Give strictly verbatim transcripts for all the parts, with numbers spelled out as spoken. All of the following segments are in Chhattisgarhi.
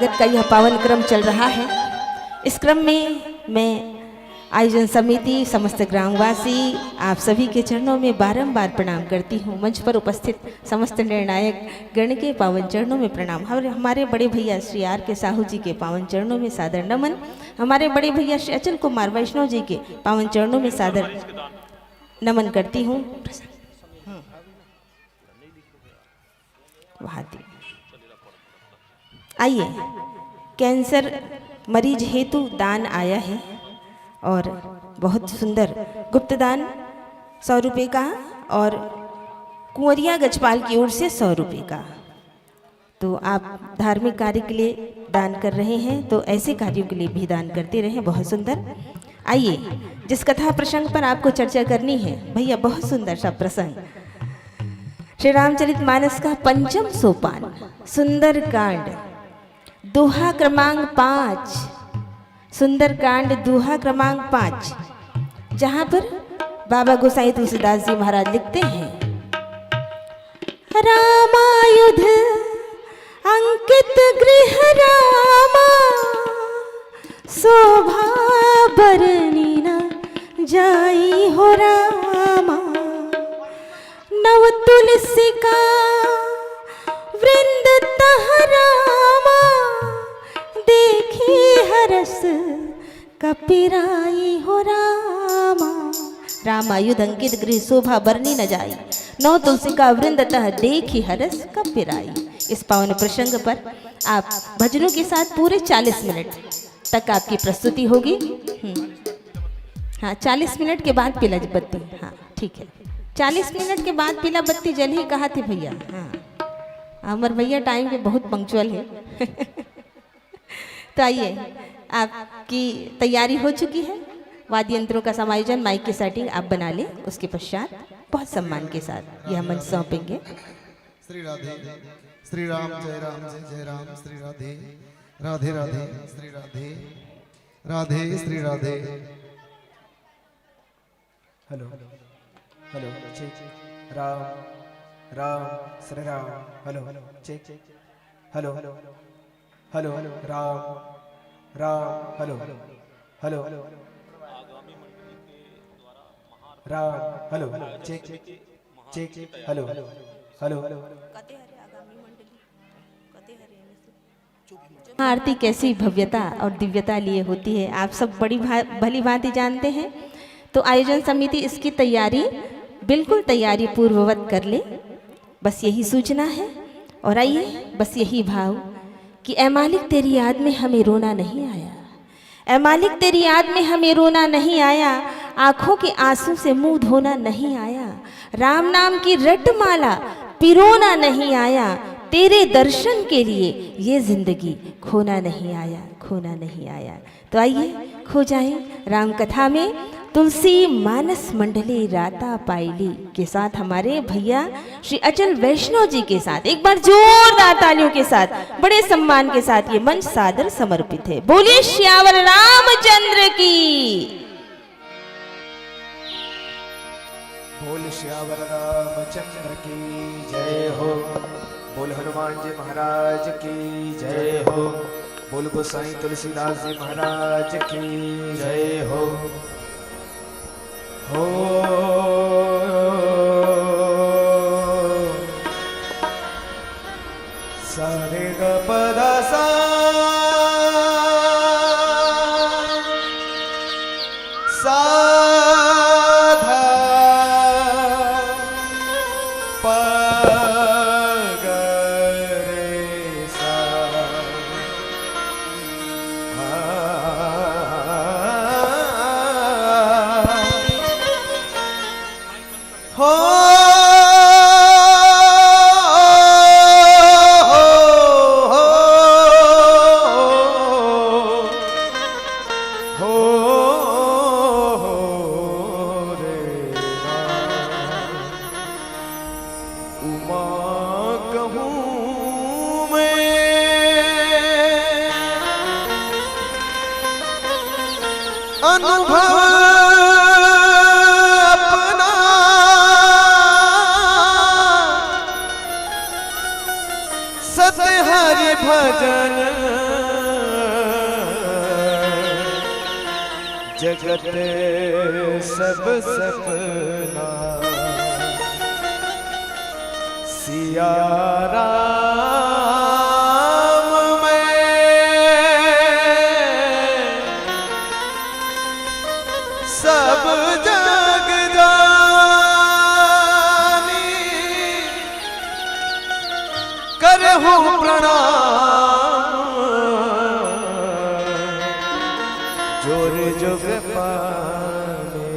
स्वागत का यह पावन क्रम चल रहा है। इस क्रम में मैं आयोजन समिति, समस्त ग्रामवासी, आप सभी के चरणों में बारंबार प्रणाम करती हूँ। मंच पर उपस्थित समस्त निर्णायक गण के पावन चरणों में प्रणाम। हमारे, हमारे बड़े भैया श्री आर के साहू जी के पावन चरणों में सादर नमन। हमारे बड़े भैया श्री अचल कुमार वैष्णव जी के पावन चरणों में सादर नमन करती हूँ। हम्म। वहाँ दी। आइए, कैंसर मरीज हेतु दान आया है और बहुत सुंदर गुप्त दान सौ रुपये का और कुंवरिया गजपाल की ओर से सौ रुपये का। तो आप धार्मिक कार्य के लिए दान कर रहे हैं, तो ऐसे कार्यों के लिए भी दान करते रहें। बहुत सुंदर। आइए, जिस कथा प्रसंग पर आपको चर्चा करनी है भैया, बहुत सुंदर सा प्रसंग, श्री रामचरित मानस का पंचम सोपान, सुंदरकांड, दोहा क्रमांक पाँच, सुंदरकांड दोहा क्रमांक पाँच, जहाँ पर बाबा गोसाई तुलसीदास जी महाराज लिखते हैं, रामायुध अंकित गृह रामा, शोभा बरनी न जाई हो रामा। नव तुलसी का वृंद तह रामा, देखी हरस कपिराई हो रामा। रामायुध अंकित गृह शोभा बरनी न जाई, नव तुलसी का वृंद तह देखी हरस कपिराई। इस पावन प्रसंग पर आप भजनों के साथ पूरे चालीस मिनट तक आपकी प्रस्तुति होगी। हम्म। हाँ, चालीस मिनट के बाद पीला बत्ती। हाँ, ठीक है, चालीस मिनट के बाद पीला बत्ती जलही कहा थे भैया। हाँ, अमर भैया टाइम पे बहुत पंक्चुअल है। तो आइए, आपकी तैयारी हो चुकी है, वाद्य यंत्रों का समायोजन, माइक की सेटिंग आप बना लें। उसके पश्चात बहुत सम्मान के साथ यह मंच सौंपेंगे। श्री राधे, श्री राम, जय राम, जय जय Ram, Shri Radhe, Radhe Radhe, Shri Radhe, Radhe, Shri Radhe. Hello, hello, check. Ram, Ram, Shri Ram. Hello, check. Hello, hello, Ram, Ram, hello, hello, Ram, hello, check, check, hello, hello. आरती कैसी भव्यता और दिव्यता लिए होती है, आप सब बड़ी भा-, भली भांति जानते हैं। तो आयोजन समिति इसकी तैयारी बिल्कुल तैयारी पूर्ववत कर ले, बस यही सूचना है। और आइए, बस यही भाव कि ऐ मालिक, तेरी याद में हमें रोना नहीं आया। ऐ मालिक, तेरी याद में हमें रोना नहीं आया, आंखों के आंसू से मुंह धोना नहीं आया। राम नाम की रटमाला पिरोना नहीं आया, तेरे दर्शन के लिए ये जिंदगी खोना नहीं आया, खोना नहीं आया। तो आइए, खो जाएं राम कथा में। तुलसी मानस मंडली राता पायली के साथ हमारे भैया श्री अचल वैष्णव जी के साथ एक बार जोरदार तालियों के साथ, बड़े सम्मान के साथ ये मंच सादर समर्पित है। बोलिए सियावर रामचंद्र की। बोल सियावर रामचंद्र की जय हो। बोल हनुमान जी महाराज की जय हो। बोल गोसाई तुलसीदास जी महाराज की जय हो। हो। सारे ग पदा सा, साधा पगरे सा। हो, हो, हो, हो, हो रे राम। उमा कहूँ मैं अनुभव अपना, सत हरि भजन जगत सब सपना सिया राम में, सब जग जानी करहु प्रणाम, जोर जुग पाने।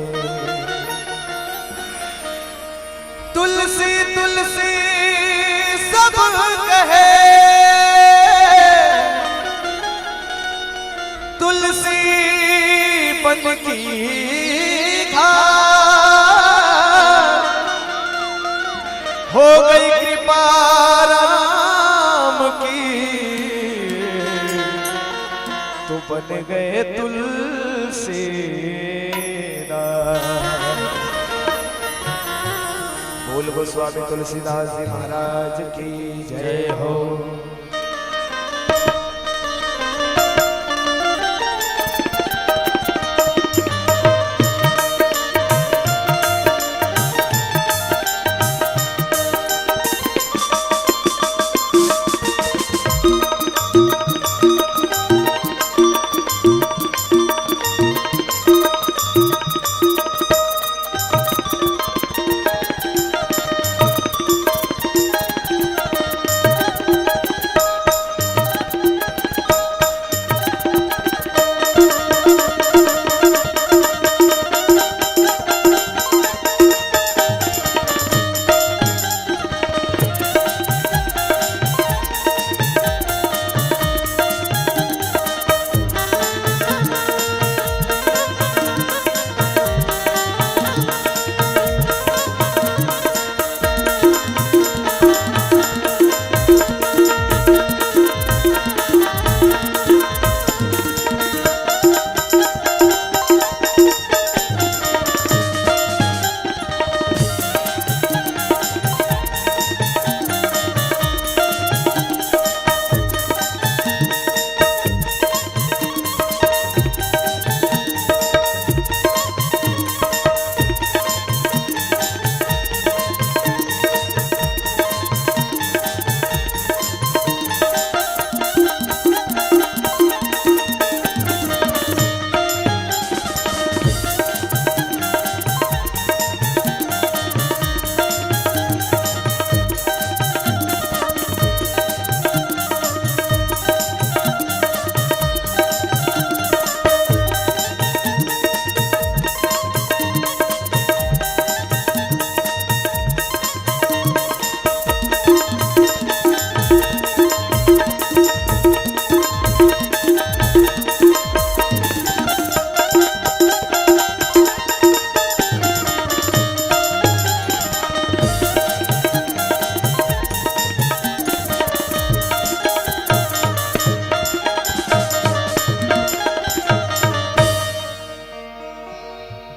तुलसी तुलसी सब कहे, तुलसी बन की घास, हो गई कृपा राम की, तो बन गए तुलसीदास। बोल गोस्वामी तुलसीदास जी महाराज की जय हो।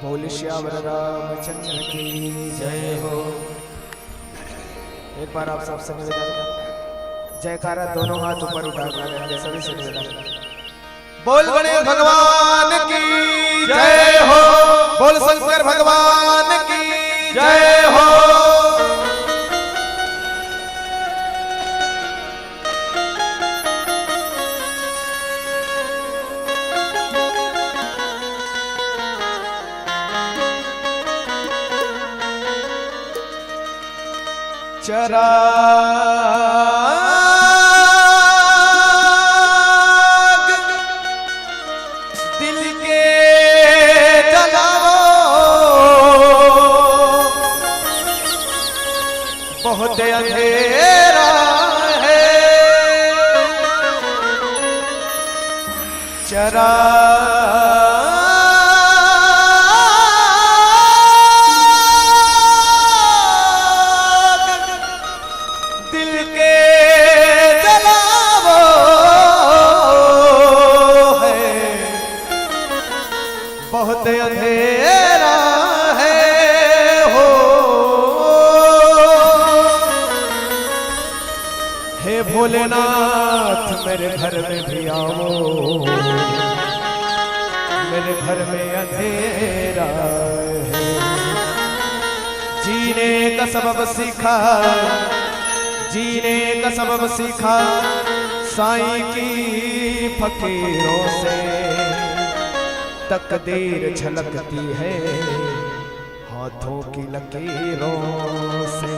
बोल सियावर रामचंद्र की जय हो। एक बार आप सबसे निवेदन, जयकारा दोनों हाथ ऊपर उठा कर, सभी से निवेदन। बोल गणेश भगवान की जय हो। बोल शंकर भगवान की जय हो। चराग दिल के जलावो, बहुत अंधेरा है। चराग दिल के जलावो है, बहुत अंधेरा है हो। हे भोलेनाथ, मेरे घर में भी आओ। मेरे घर में अंधेरा है। जीने का सबब सीखा, जीने का सबब सीखा साईं की फकीरों से। तकदीर झलकती है हाथों की लकीरों से।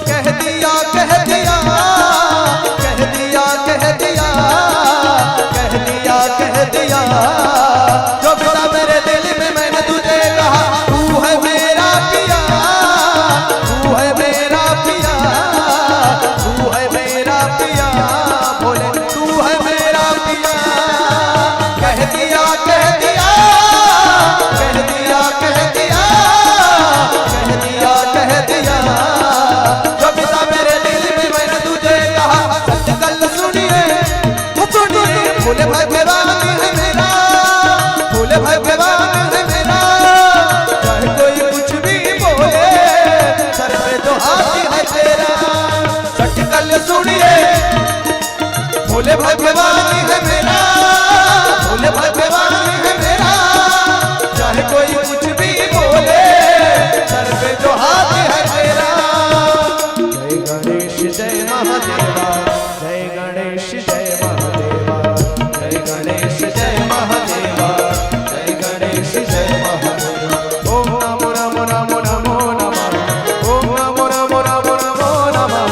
कह दिया, कह दिया, कह दिया, कह दिया, कह दिया, कह दिया। जो बुरा मेरे दिल में मैंने तुझे कहा, तू है मेरा पिया, तू है मेरा पिया, तू है मेरा पिया, बोले तू है मेरा पिया। कह दिया, कह दिया, कह दिया, कह दिया, कह दिया, कह दिया। जो पिता मेरे दिल में मैंने तुझे कहा, सच कल सुनिए, वो सुनिए, भोले भगवान है मेरा, भोले भगवान है मेरा। चाहे कोई कुछ भी बोले, सर पे तो हाथ है तेरा। सच कल सुनिए, भोले भगवान है मेरा, भोले भगवान है मेरा। चाहे कोई कुछ भी बोले, सर पे तो हाथ है तेरा। जय गणेश जय महादेवा, जय गणेश जय महादेवा, जय गणेश जय महादेवा, जय गणेश जय महादेवा। ओम नमो नमो नमो नमो नमः। ओम नमो नमो नमो नमो नमः।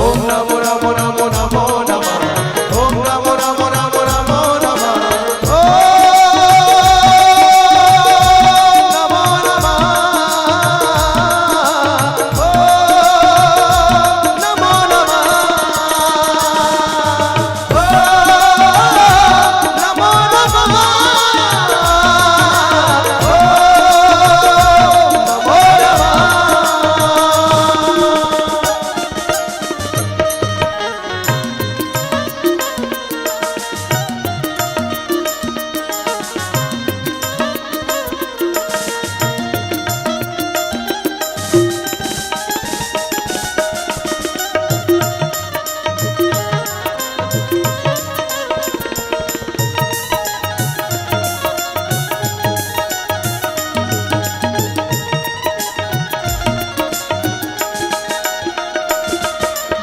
ओम नमो नमो नमो नमो नमः। ओम नमो नमो नमो नमो नमः। ओम नमो नमः। ओम नमो नमः। ओम नमो नमः। ओम नमो नमः।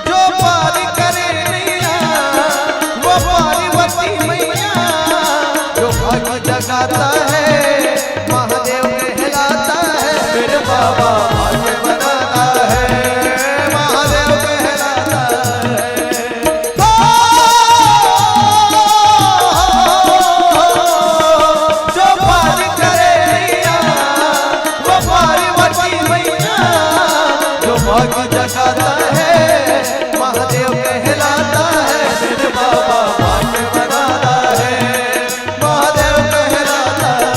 जो पार करे नैया, वो पार्वती मैया। जो भाग जगाता है, महादेव कहलाता है। मेरे बाबा भाग्य बनाता है, महादेव कहलाता है। जो पार करे नैया, वो पार्वती मैया। जो भाग जगाता है, महादेव कहलाता है। मेरे बाबा भाग्य बनाता है, महादेव कहलाता है।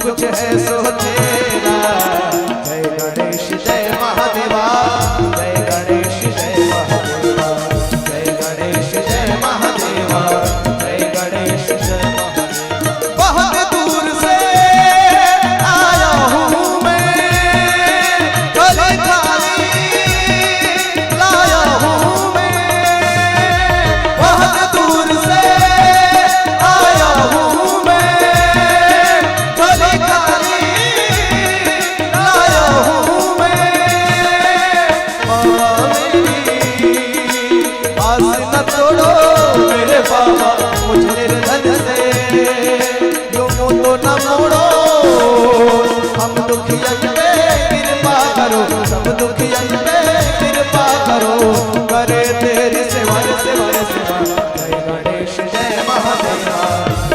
कुछ है सो तेरा। जय गणेश जय महादेवा, जय गणेश जय महादेवा, जय गणेश जय महादेवा, जय गणेश जय महादेवा। बहुत दूर से आया हूँ मैं, झोली खाली लाया हूँ मैं, बहुत दूर से आया हूँ मैं, झोली खाली लाया हूँ मैं। बाबा मेरी आस न तोड़ो मेरे बाबा, मुझे निर्धन से यूं मुंह तो न मोड़ो। हम दुखियन पे कृपा करो, सब दुखियन पे कृपा करो, करे तेरी सेवा, सेवा, सेवा। जय गणेश जय महादेवा,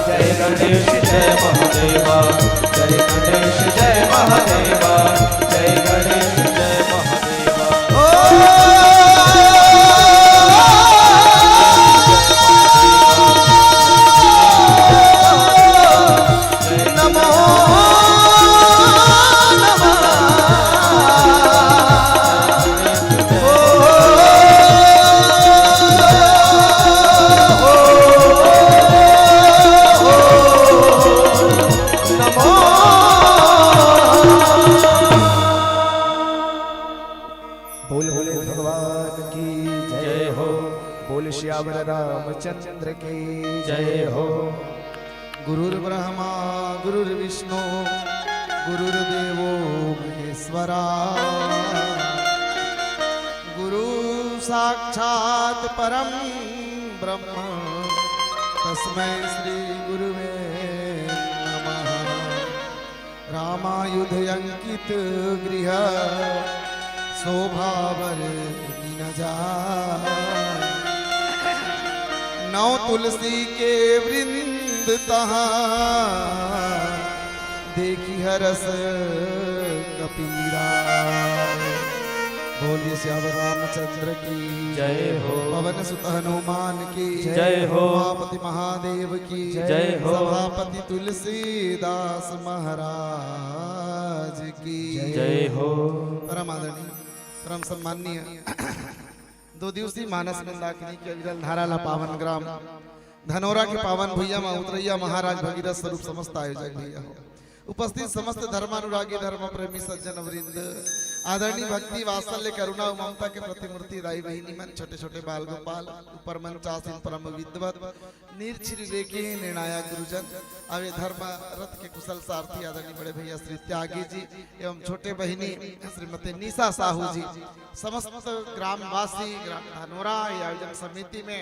जय गणेश जय महादेवा, जय गणेश जय महादेवा, जय गणेश जय महादेवा। ओ नमो नमः। ओ, ओ, ओ, ओ, नमो। बोल बोले भगवान की जय हो। बोल सियावर रामचंद्र की जय हो। गुरुर्ब्रह्मा गुरुर्विष्णु गुरुर्देवो महेश्वरा। गुरु साक्षात परम ब्रह्म तस्मै श्री गुरुवे नमः। रामायुध अंकित गृह शोभा बर न जाय। नौ तुलसी के वृंद तहाँ देखी हरस कपीरा। बोलिए सियावर रामचंद्र की जय हो। पवन सुत हनुमान की जय हो। उमापति महादेव की जय हो। सभापति तुलसीदास महाराज की जय हो। परम आदरणीय, परम सम्माननीय दो दिवसीय मानस मंदाकिनी के अविरल धारा ला पावन ग्राम धनोरा के पावन भुइयां म उतरैया महाराज भगीरथ स्वरूप समस्त आयोजक भैया हो, उपस्थित समस्त धर्मानुरागी धर्म प्रेमी सज्जन वृंद, आदरणीय भक्ति वात्सल्य करुणा उ ममता के प्रतिमूर्ति दाई बहिनी मन, छोटे छोटे बाल गोपाल, ऊपर मंचासीन परम विद्वत, निर्चिर विवेकी निर्णायक गुरुजन, अवे धर्म रथ के कुशल सारथी आदरणीय बड़े भैया श्री त्यागी जी एवं छोटे बहिनी श्रीमती निशा साहू जी, समस्त ग्रामवासी ग्राम धनोरा ये आयोजन समिति में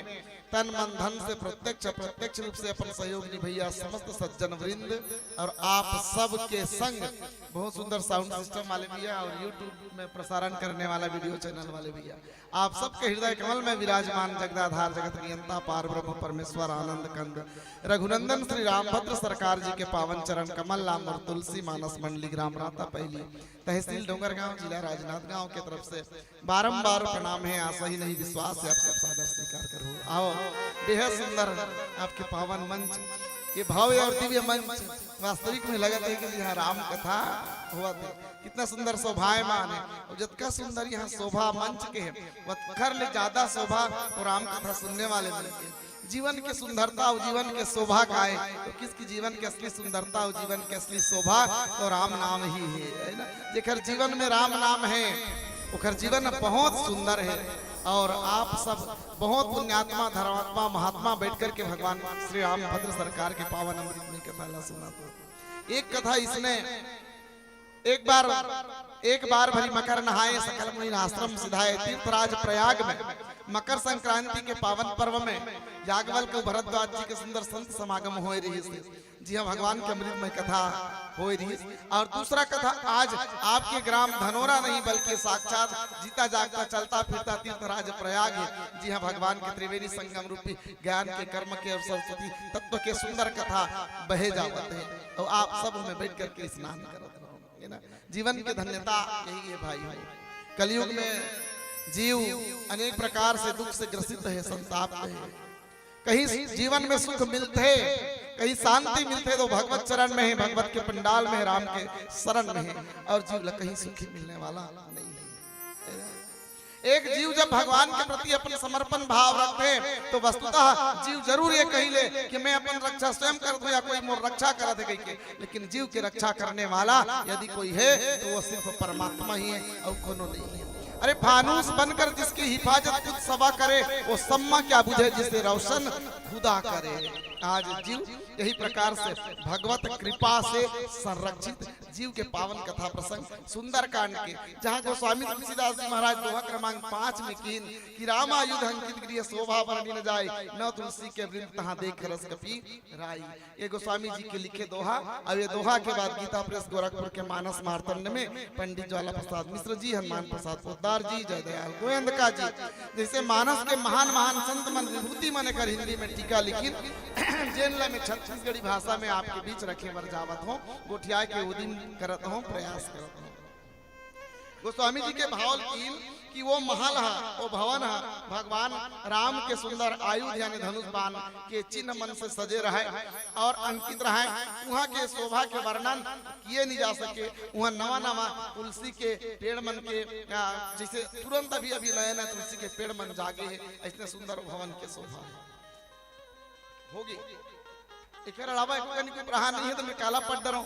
तन मन धन से प्रत्यक्ष अप्रत्यक्ष रूप से अपन सहयोग निभैया समस्त सज्जन वृंद और आप सबके संग बहुत सुंदर साउंड सिस्टम वाले भैया और YouTube में प्रसारण करने वाला वीडियो चैनल वाले भैया, आप सबके हृदय कमल में विराजमान जगदाधार जगत नियंता पार ब्रह्म परमेश्वर आनंद कंद रघुनंदन श्री रामभद्र सरकार जी के पावन चरण कमल लाम और तुलसी मानस मंडली ग्राम राता पहली तहसील डोंगरगांव जिला राजनांदगांव के तरफ से बारंबार प्रणाम है। आशा ही नहीं विश्वास है आप सब सादर स्वीकार करो। आओ, बेहद सुंदर आपके पावन मंच, ये भव्य और दिव्य मंच वास्तविक में लगत है कि यहाँ राम कथा होवत है। कितना सुंदर शोभायमान है और जतका सुंदर यहाँ शोभा मंच के है, वतकर ले ज्यादा शोभा तो राम कथा सुनने वाले मन के। जीवन के सुंदरता और जीवन के शोभा का है तो किसकी जीवन के असली सुंदरता और जीवन के असली शोभा तो राम नाम ही है, है ना? जेकर जीवन में राम नाम है ओकर जीवन बहुत सुंदर है। और आप सब बहुत पुण्यात्मा धर्मात्मा महात्मा बैठ करके भगवान श्री रामभद्र सरकार के पावन अमृतमय कथा ला सुना। तो एक कथा इसने एक बार एक बार भरी मकर नहाए सकल मुनि आश्रम सिधाए तीर्थराज प्रयाग में मकर संक्रांति के पावन पर्व में याज्ञवल्क्य भरद्वाज जी के सुंदर संत समागम होए रहिस। जी हाँ, भगवान के अमृतमय कथा होए रहिस। और दूसरा कथा आज आपके ग्राम धनोरा नहीं बल्कि साक्षात जीता जागता चलता फिरता तीर्थराज प्रयाग है। जी हाँ, भगवान के त्रिवेणी संगम रूपी ज्ञान के कर्म के और सरस्वती तत्व के सुंदर कथा बहे जावत है और आप सब में बैठ करके स्नान करत रहो, है ना? जीवन के धन्यता यही है भाई हो। कलयुग में जीव अनेक प्रकार से दुख से ग्रसित है, संताप्त है। कहीं जीवन में सुख मिलते कहीं शांति मिलथे तो भगवत चरण में हे, भगवत के पंडाल में हे, राम के शरण में हे, अउ जीव ला कहीं सुखी मिलने वाला नहीं हे। एक जीव जब भगवान के प्रति अपन समर्पण भाव रखथे तो वस्तुतः जीव जरूर ये कहि ले कि मैं अपन रक्षा स्वयं करत हूं या कोई मोर रक्षा करत हे कहिके, लेकिन जीव के रक्षा करने वाला यदि कोई हे तो वो सिर्फ परमात्मा ही हे अउ कोनो नहीं हे। अरे, फानूस बनकर जिसकी हिफाजत खुद समा करे, वो सम्मा क्या बुझे जिसे रोशन खुदा करे। आज जीव यही प्रकार से भगवत कृपा से संरक्षित, जीव के पावन कथा प्रसंग सुंदरकांड के, जहां गोस्वामी तुलसीदास जी महाराज दोहा क्रमांक पांच में किहिन कि राम आयुध अंकित गृह शोभा बरनि न जाय, न तुलसी के वृंद तहां देख रस कपि राई। ये गोस्वामी जी के लिखे दोहा। अब ये दोहा के बाद गीता प्रेस गोरखपुर के मानस मार्तंड में पंडित ज्वाला प्रसाद मिश्र जी, हनुमान प्रसाद पोद्दार जी, जयदयाल गोयंदका जी जैसे मानस के महान महान संत मन, विभूति मन एकर हिंदी में टीका लिखिन, जेन ला मैं छत्तीसगढ़ी भाषा में आपके बीच रखे बर जावत हूँ, गोठिया के उदिम करत हूँ, प्रयास करत हूँ। गोस्वामी जी के भाव कीन कि वो महल हा, वो भवन हा, भगवान राम के सुंदर आयुध यानी धनुष बाण के चिन्ह मन से सजे रहय अउ अंकित रहय। उहाँ के शोभा के वर्णन किए नहीं जा सके। उहाँ नवा नवा तुलसी के पेड़ मन के, आ, जैसे तुरंत अभी अभी नया नया तुलसी के पेड़ मन जागे हे, ऐसने सुंदर भवन के शोभा हे। होगे। एकर अलावा एको कनी कोई प्रहार नहीं हे, तो मैं काला पढ़ डरहूं।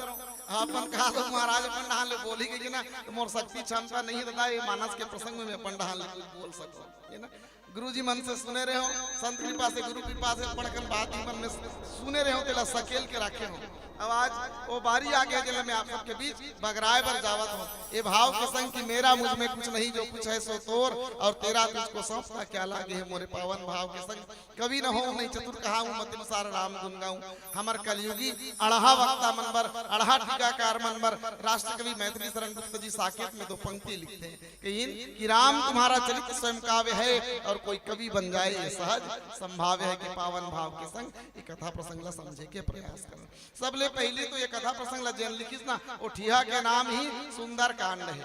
अपन कहा तो महाराज अपन डहान ले बोली गई ना, तो मोर शक्ति क्षमता नहीं हे दादा, ये मानस के प्रसंग में मैं अपन डहान ले कुछ बोल सकूं, हे ना? गुरु जी मन से सुने रहे हो, संत कृपा से, गुरु कृपा से अपन कन बात ही मन में सुने रहे हो, तेला सकेल के रखे हो। अब आज वो बारी आ गया, जेला मैं आप सबके बीच बगराए बर जावत हूँ। ये भाव के संग कि मेरा मुझ में कुछ नहीं, जो कुछ है सो तोर, और तेरा तुझको सौंपता क्या लागे हे मोरे पावन भाव के संग। कवि न होऊं नहीं चतुर कहाऊं, मति अनुसार राम गुण गाऊं। हमर कलयुगी अड़हा वक्ता मन बर, अड़हा टीकाकार मन बर राष्ट्रकवि मैथिली शरण गुप्त जी साकेत में दो पंक्ति लिखथे, कहिन कि राम तुम्हारा चरित्र स्वयं काव्य है और कोई कवि बन जाए ये सहज संभाव्य है। कि पावन भाव के संग ये कथा प्रसंग ला समझे के प्रयास करन। सबले पहली तो ये कथा प्रसंग ला जेन लिखिस ना, वो ठिहा के नाम ही सुंदरकांड हे।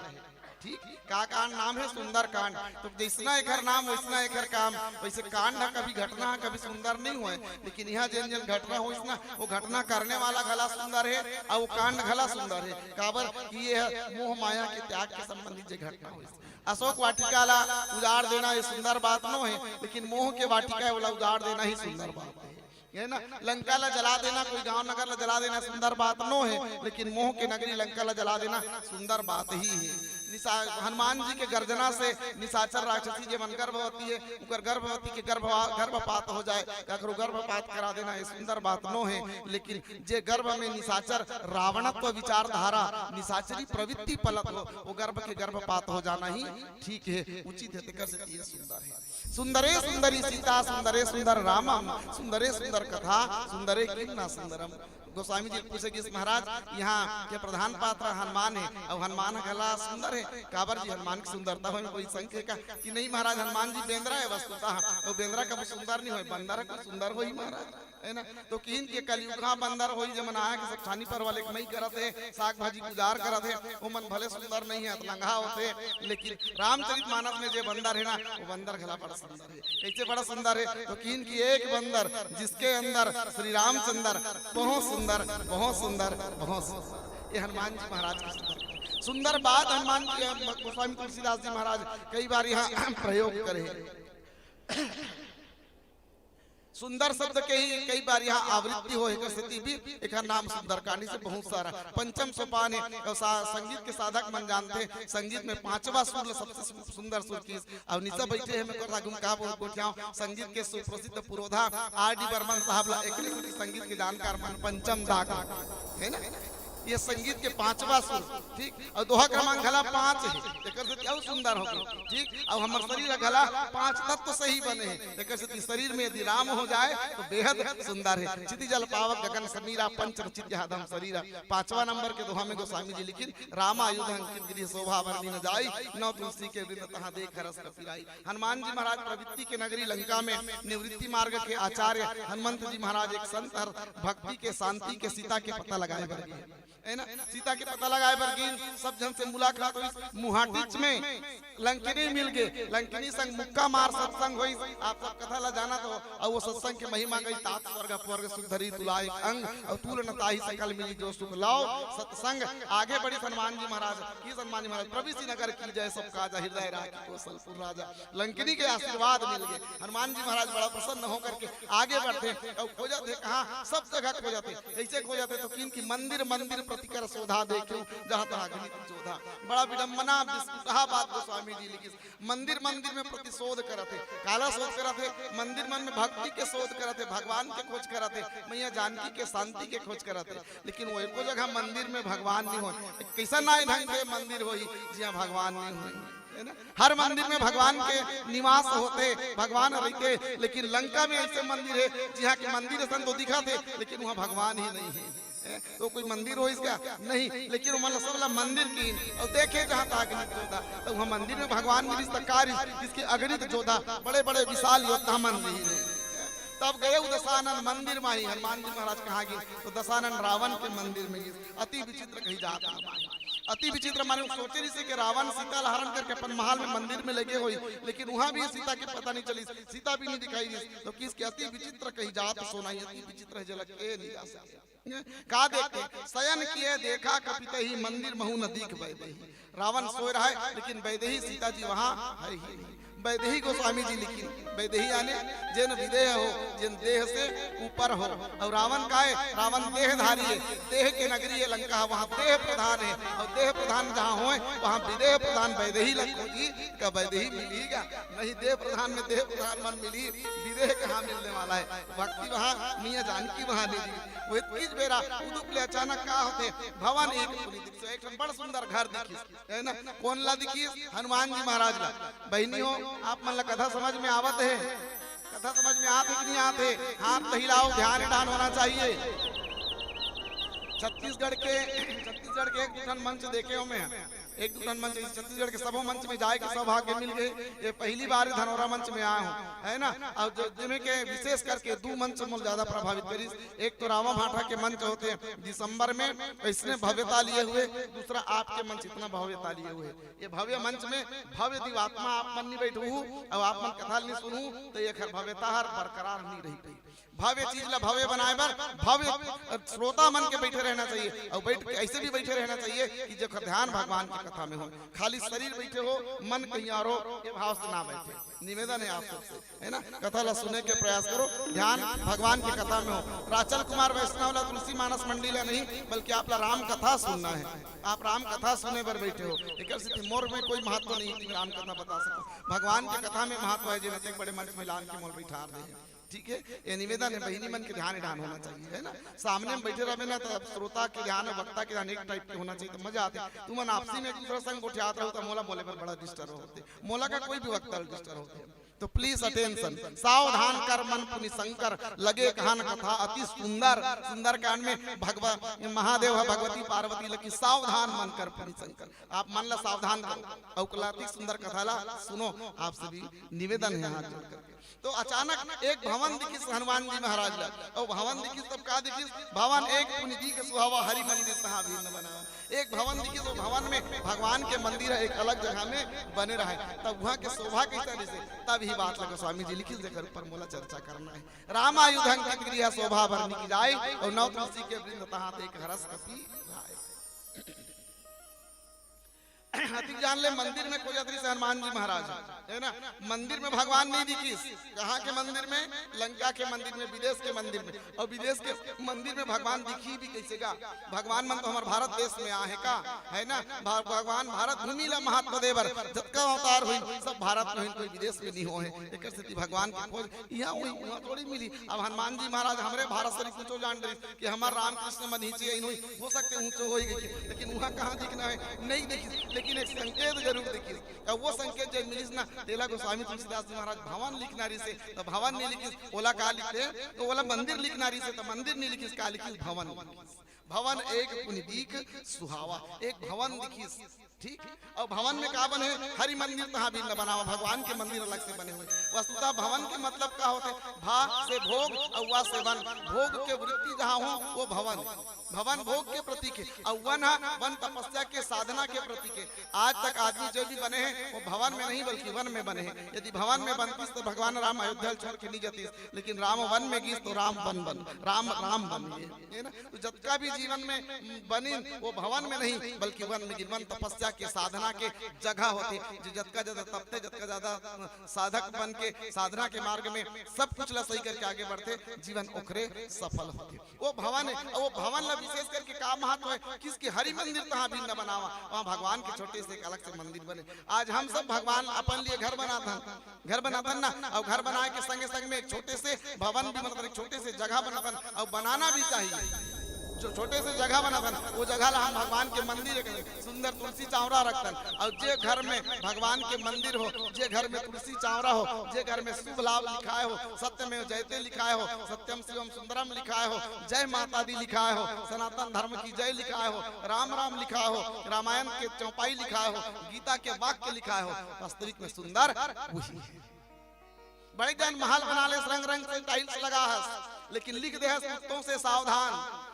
ठीक, का कांड नाम हे? सुंदरकांड। तो जैसना एकर नाम वैसना एकर काम। वैसे कांड ह कभी घटना ह कभी सुंदर नहीं होय, लेकिन इहाँ जेन जेन घटना होइस ना, वो घटना करने वाला घला सुंदर हे अउ वो कांड घला सुंदर हे। काबर कि ये ह मोह माया के त्याग के संबंधित जे घटना होइस। अशोक वाटिका ला उजाड़ देना ये सुंदर बात नो हे, लेकिन मोह के वाटिका हे, ओला उजाड़ देना ही सुंदर बात हे। हे ना, लंका ला जला देना, कोई गांव नगर ला जला देना सुंदर बात नो हे, लेकिन मोह के नगरी लंका ला जला देना सुंदर बात ही हे। निशा-, हनुमान जी के गर्जना से निशाचर राक्षसी जे मन गर्भवती हे, उकर गर्भवती के गर्भ-, गर्भपात हो जाए, काकरो गर्भपात करा देना ये सुंदर बात नो हे, लेकिन जे गर्भ में निशाचर रावणत्व विचारधारा, निशाचरी प्रवृत्ति पलत हो, वो गर्भ के गर्भपात हो जाना ही ठीक हे, उचित हे, तेकर से ये सुंदर हे। सुंदरे सुंदरी सीता, सुंदरे सुंदर रामम, सुंदरे सुंदर कथा, सुंदरे किम ना सुंदरम। गोस्वामी जी पूछे कि महाराज, यहाँ के प्रधान पात्र हनुमान हे, अउ हनुमान घला सुंदर हे, काबर जी हनुमान के सुंदरता होय में कोई संक हे का? कि नहीं महाराज, हनुमान जी बेंदरा हे वस्तुतः, तो बेंदरा कभी सुंदर नहीं होय, बंदर ह कोई सुंदर होही महाराज, हे ना? तो किहिन के कलयुग हा बंदर होही, जे मन आया के सठानी पर वाले कमई करत हे, साग भाजी गुजार करत हे, वो मन भले सुंदर नहीं हे, अतलंगा होथे, लेकिन रामचरित मानस में जे बंदर हे ना, वो बंदर घला बड़ा सुंदर हे। कैसे बड़ा सुंदर हे? तो किहिन कि एक बंदर जिसके अंदर श्री रामचंद्र, बहुत सुंदर, बहुत सुंदर, बहुत सुंदर। ये हनुमान जी महाराज के सुंदर, सुंदर बात हनुमान जी, गोस्वामी तुलसीदास जी महाराज कई बार यहाँ प्रयोग करे हे। सुंदर शब्द के ही कई बार यहाँ आवृत्ति होय, एकर सेती भी एकर नाम सुंदरकांड से बहुत सारा। पंचम सोपान हे, अउ सा-, संगीत के साधक मन जानथे, संगीत में पांचवा सुर ल सबसे सु-, सुंदर सुर किहिस। अउ निशा बैठे हे, मैं कर गुम का बोल गोठियाव, संगीत के सुप्रसिद्ध पुरोधा आर डी बर्मन साहब ला एकरे सेती संगीत के जानकार मन पंचम दा कथे, हे ना? ये संगीत के पांचवा सुर, ठीक, अउ दोहा क्रमांक घला पांच हे, एकर सेती अउ सुंदर होगे, ठीक, अउ हमर शरीर ह घला पांच तत्व से ही बने हे, एकर सेती शरीर में यदि राम हो जाए तो बेहद सुंदर हे। क्षिति जल पावक गगन समीरा, पंच रचित यह अधम शरीरा। पांचवा नंबर के दोहा में गोस्वामी जी लिखिन, राम आयुध अंकित गृह शोभा बरनि न जाई, न तुलसी के वृंद तहाँ देख रस कपि राई। हनुमान जी महाराज प्रवृत्ति के नगरी लंका में निवृत्ति मार्ग के आचार्य हनुमंत जी महाराज एक संत हर भक्ति के, शांति के, सीता के पता लगाए बर गे। है ना? सीता के पता लगाए बर गिन, सब झन से मुलाकात होइस, मुहाटिच में लंकिनी मिल गे, लंकिनी संग मुक्का मार सत्संग होइस। आप सब कथा ला जानत हो, अउ वो सत्संग के महिमा गई, तात स्वर्ग अपवर्ग सुख धरी तुला एक अंग, अउ तूल न ताहि सकल मिली जो सुख लाओ सत्संग। आगे बढ़िस हनुमान जी महाराज, कि हनुमान जी महाराज, प्रभु श्री नगर की जय, सब काजा हृदय राखी कौशलपुर राजा। लंकिनी के आशीर्वाद मिल गे, हनुमान जी महाराज बड़ा प्रसन्न होकर के आगे बढ़थे अउ खोजत हे, कहाँ सब जगह खोजत हे। कैसे खोजत हे तो किन कि मंदिर मंदिर प्रतिकर शोधा देखेउ, जहाँ तहाँ घृत जोधा। बड़ा विडंबना बिस्कुटहा बात गोस्वामी जी लिखिस। मंदिर मंदिर में प्रतिशोध करत हे। काला शोध करत हे? मंदिर मन में भक्ति के शोध करत हे, भगवान के खोज करत हे, मैया जानकी के शांति के खोज करत हे। लेकिन वो एको जगह मंदिर में भगवान नहीं होय। कैसा नाई ढंग के मंदिर होही जिहाँ भगवान नहीं होय, है ना? हर मंदिर में भगवान के निवास होथे, भगवान रहिथे, लेकिन लंका में ऐसे मंदिर हे जिहाँ के मंदिर असन तो दिखत हे, लेकिन वहाँ भगवान ही नहीं हे। हैं? तो कोई मंदिर होइस का? नहीं, लेकिन ओमन ला सब ला मंदिर किहिन अउ देखे जहाँ तहाँ अगणित जोधा। तो वहाँ मंदिर में भगवान मिलिस त का रिहिस, जिसके अगणित जोधा, बड़े बड़े विशाल योद्धा मन रहिन। तब गए दशानन मंदिर माही, हनुमान जी महाराज कहाँ गिस? तो दशानन रावण के मंदिर में गिस। अति विचित्र कही जात हे। अति विचित्र माने सोचे रहिस हे कि रावण सीता ला हरण करके अपन महल में मंदिर में लेगे होही, लेकिन वहाँ भी सीता के पता नहीं चलिस, सीता भी नहीं दिखाई दिस। तो किहिस कि अति विचित्र कही जात सुनाई, अति विचित्र हे, जेला कहे नहीं जा सके। का देखथे? शयन किए देखा कपितहि, मंदिर महु न दीख वैदेही। रावण सोए रहय, लेकिन वैदेही सीता जी वहाँ है ही नहीं। वैदेही गोस्वामी जी लिखिन, वैदेही याने जेन विदेह हो, जेन देह से ऊपर हो। अउ रावण काय? रावण देहधारी हे, देह के नगरी हे लंका, वहाँ देह प्रधान हे। अउ देह प्रधान जहाँ होय, वहाँ विदेह प्रधान वैदेही ला खोजी, का वैदेही मिलही का? नहीं, देह प्रधान में देह प्रधान मन मिलही, विदेह कहाँ मिलने वाला हे? भक्ति वहाँ, मैया जानकी वहाँ मिलही। वो इतकीच बेरा उदुप ले अचानक का होथे? भवन एक पुनि दिखिस, एक ठन बड़ सुंदर घर दिखिस, है ना? कोन ला दिखिस? हनुमान जी महाराज ला। बहिनी हो, आप मन ला कथा समझ में आवत हे? कथा समझ में आत हे कि नहीं आत हे? हाथ तो हिलाओ, ध्यान डान होना चाहिए। छत्तीसगढ़ के, छत्तीसगढ़ के एक दू ठन मंच देखे हो मैं, एक दू ठन मंच, छत्तीसगढ़ के सबो मंच में जाए के सौभाग्य मिल गए। ये पहली बार धनौरा मंच में आया हूँ, है ना? और जो, जिनमें के विशेष करके दू मंच मोला ज्यादा प्रभावित करिस। एक तो रामा भाटा के मंच होथे दिसंबर में, इसने भव्यता लिए हुए, दूसरा आपके मंच इतना भव्यता लिए हुए। ये भव्य मंच में भव्य दिवात्मा आप मन नहीं बैठहू और आप मन कथा नहीं सुनहू, तो ये हर भव्यता हर बरकरार नहीं रही पाई। भव्य चीज ला भव्य बनाए बर भव्य श्रोता मन के बैठे रहना चाहिए, और बैठ के ऐसे भी बैठे रहना चाहिए कि जेकर ध्यान भगवान के कथा में हो। खाली शरीर बैठे हो, मन कहीं और हो, ये भाव से ना बैठे। निवेदन है आप सबसे, है ना? कथा ला सुने के प्रयास करो, ध्यान भगवान के कथा में हो। राचल कुमार वैष्णव ला तुलसी मानस मंडी ला नहीं, बल्कि आप ला राम कथा सुनना है। आप राम कथा सुने बर बैठे हो, एकर सेती मोर में कोई महत्व नहीं कि राम कथा बता सकूं। भगवान के कथा में महत्व है, जेन अतेक बड़े मंच में लान के मोल बैठार दे। ठीक है, ये निवेदन है, बहिनी मन के ध्यान ध्यान होना चाहिए, है ना? सामने में बैठे रहबे ना, तो श्रोता के ध्यान और वक्ता के ध्यान एक टाइप के होना चाहिए, तो मजा आते। तुमन आपसी में एक दूसरा संग गोठियात रहो, तो मोला बोले बर बड़ा डिस्टर्ब होते, मोला का कोई भी वक्ता डिस्टर्ब होते। तो प्लीज अटेंशन, सावधान कर मन पुनि संकर, लगे कहन कथा अति सुंदर। सुंदरकांड में भगवा-, महादेव ह भगवती पार्वती लगी, सावधान मन कर पुनि संकर, आप मन ला सावधान करो, अउ कला अति सुंदर कथा ला सुनो। आप सभी निवेदन है हाथ जोड़ करके। तो अचानक एक भवन दिखिस हनुमान जी महाराज ला, अउ भवन दिखिस तब का दिखिस? भवन एक पुनि दीख सुहावा, हरि मंदिर तहाँ भीर न बनावा। एक भवन दिखिस, वो भवन में भगवान के मंदिर है, एक अलग जगह में बने रहे, तब वहाँ के शोभा कैसा दिसे, तब ही बात लगा स्वामी जी लिखिस, जेकर ऊपर मोला चर्चा करना है। रामायुध अंकित गृह शोभा बरनि की जाय, और नव तुलसी के वृंद तहाँ देख हरस कपि लाय। अतिक जान ले, मंदिर में खोजत रहिस हनुमान जी महाराज, है ना? मंदिर में भगवान नहीं दिखिस। कहाँ के मंदिर में? लंका के मंदिर में, विदेश के मंदिर में। और विदेश के मंदिर में भगवान दिखही भी कैसे गा? भगवान मन तो हमर भारत देश में आहे का, है ना? भा-, भगवान भारत भूमि ला महत्व दे बर जतका अवतार होई, सब भारत में होई, कोई विदेश में नहीं होए। एकर सेती भगवान के खोज इहाँ होई, उहाँ थोड़ी मिली। अब हनुमान जी महाराज हमरे भारत से कुछो जान रही कि हमार रामकृष्ण मन नीचे आइन होई, हो सकथे ऊँचो होई गई, लेकिन उहाँ कहाँ दिखना है, नहीं देखिस, लेकिन एक संकेत जरूर देखिस। अब वो संकेत जब मिलिस ना, तेला गोस्वामी तुलसीदास जी महाराज भवन लिखना रहिसे, तो भवन नहीं लिखिस, ओला का लिखते? तो ओला मंदिर लिखना रहिसे, तो मंदिर नहीं लिखिस, का लिखिस? भवन लिखिस। भवन एक पुनि दीख सुहावा, एक भवन दिखिस। ठीक, और भवन में का बने? हरि मंदिर तहाँ भीर न बनावा, भगवान के मंदिर अलग से बने हुए। वस्तुतः भवन के मतलब का होथे? भा से भोग और वा से वन, भोग के वृत्ति जहाँ हो वो भवन। भवन भोग के प्रतीक हे, अउ वन ह वन तपस्या के साधना के प्रतीक हे। आज तक आदमी जो भी बने हे, वो भवन में नहीं, बल्कि वन में बने हे। यदि भवन में बनतिस, तो भगवान राम अयोध्या ल छोड़ के नहीं जतिस, लेकिन राम वन में गिस, तो राम वन बन, राम, राम बन गे, हे ना? तो जतका भी जीवन में बनिन, वो भवन में नहीं, बल्कि वन में गिन, वन तपस्या के, साधना के जगह होथे। जो जतका ज्यादा तपथे, जतका ज्यादा साधक बन के साधना के मार्ग में सब कुछ ला सही करके आगे बढ़थे, जीवन ओकरे सफल होथे। वो भवन हे, वो भवन ला विशेष करके का महत्व हे, किसके हरि मंदिर तहाँ भिन्न बनावा, वहाँ भगवान के छोटे से एक अलग से मंदिर बने। आज हम सब भगवान अपन लिए घर बनाथन, घर बनाथन ना, अउ घर बनाए के संगे संग में एक छोटे से भवन भी बनाथन, एक छोटे से जगह बनाथन, अउ बनाना भी चाहिए। जो छोटे से जगह बनाथन, वो जगह ला हम भगवान के मंदिर रखथन, सुंदर तुलसी चावरा रखथन, अउ जे घर में भगवान के मंदिर हो, जे घर में तुलसी चावरा हो, जे घर में शुभ लाभ लिखाए हो, सत्यमेव जयते लिखाए हो, सत्यम शिवम सुंदरम लिखाए हो, जय माता दी लिखाए हो, सनातन धर्म की जय लिखाए हो, राम राम लिखाए हो, रामायण के चौपाई लिखाए हो, गीता के वाक्य लिखाए हो, वास्तविक में सुंदर वही हे। बड़े जन महल बना ले, रंग रंग से टाइल्स लगा हस, लेकिन लिख दे हस, कुत्तों से सावधान।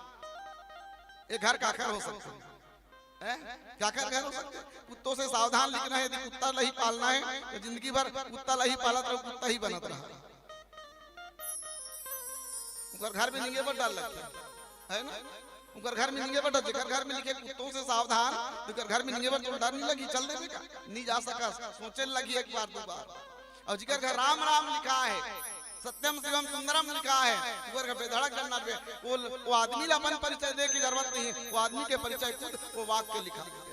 ये घर काकर हो सकथे? हैं? काकर घर हो सकथे? कुत्तों से सावधान लिखना हे, यदि कुत्ता ला ही पालना हे, तो जिंदगी भर कुत्ता ला ही पालत रहो, कुत्ता ही बनत रहा। उनकर घर में निंगे बर डर लगथे, हे ना? उनकर घर में निंगे बर डर, जेकर घर में लिखे कुत्तों से सावधान, तो उनकर घर में निंगे बर तो डर नहीं लगी, चल देबे का? नहीं जा सकस, सोचे लगी एक बार, दो बार। अउ जिकर घर राम राम लिखा हे, सत्यम शिवम सुंदरम लिखा हे, उकर घर बेधड़क डरना बे। वो, वो आदमी ला अपन परिचय दे के जरूरत नहीं हे, वो आदमी के परिचय खुद वो वाक्य लिखा हे।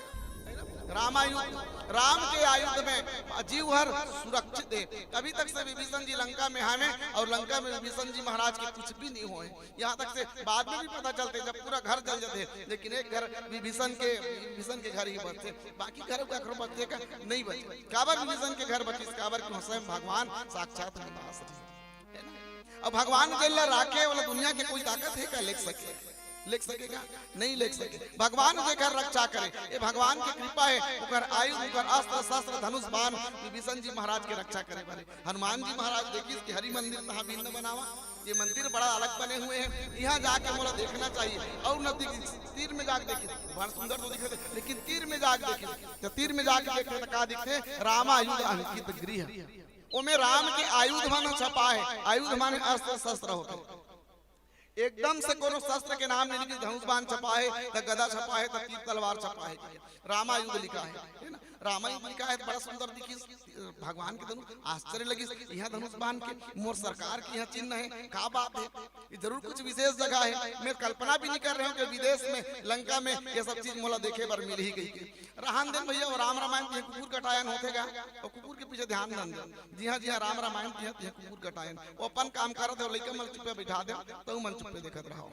रामायुध, राम के आयुध में जीव हर सुरक्षित हे। तभी तक से विभीषण जी लंका में हावे अउ लंका में विभीषण जी महाराज के कुछ भी नहीं होय। यहाँ तक से बाद में भी पता चलथे, जब पूरा घर जल जथे, लेकिन एक घर विभीषण के, विभीषण के घर ही बचथे, बाकी घर काकरो बचथे का? नहीं बचे। काबर विभीषण के घर बचिस? काबर कि स्वयं भगवान साक्षात निवास रहिस। हे ना? अउ भगवान जेला राखे, ओला दुनिया के कोई ताकत हे का लेग सके? लेग सके का? नहीं लेग सके। भगवान जेकर रक्षा करे, ये भगवान के कृपा हे। ओकर आयुध, ओकर अस्त्र शस्त्र, धनुष बाण विभीषण जी महाराज के रक्षा करे बर हे। हनुमान जी महाराज देखिस कि हरि मंदिर तहाँ भिन्न बनावा, ये मंदिर बड़ा अलग बने हुए हे, यहाँ जाके मोला देखना चाहिए। अउ नजदीक तीर में जाके देखिस, बड़ा सुंदर तो दिखथे, लेकिन तीर में जाके देखिस, जब तीर में जाके देखथे तो का दिखथे? रामायुध अंकित गृह। ओमे राम के आयुध मन छपा हे। आयुध माने अस्त्र शस्त्र होथे। एकदम से कोनो शस्त्र के नाम नहीं लिखिस, धनुष बाण छपा हे, त गदा छपा हे, त तीर तलवार छपा हे, रामायुध लिखा हे, हे ना? रामायुध लिखा हे, त बड़ा सुंदर दिखिस भगवान के धनुष। आश्चर्य लगिस, यहाँ धनुष बाण के, मोर सरकार के यहाँ चिन्ह हे, का बात हे? ये जरूर कुछ विशेष जगह हे। मैं कल्पना भी नहीं कर रहे हूँ कि विदेश में, लंका में ये सब चीज मोला देखे बर मिलही कहिके। रहन देन भैया, वो राम रामायण तिहाँ कुकुर कटायन होथे गा, अउ कुकुर के पीछे ध्यान नइ दे। जिहाँ जिहाँ राम रामायण तिहाँ तिहाँ कुकुर कटायन, वो अपन काम करत हे, लइका मन चुप्पे बैठा दे, त मन चुप्पे देखत रहो।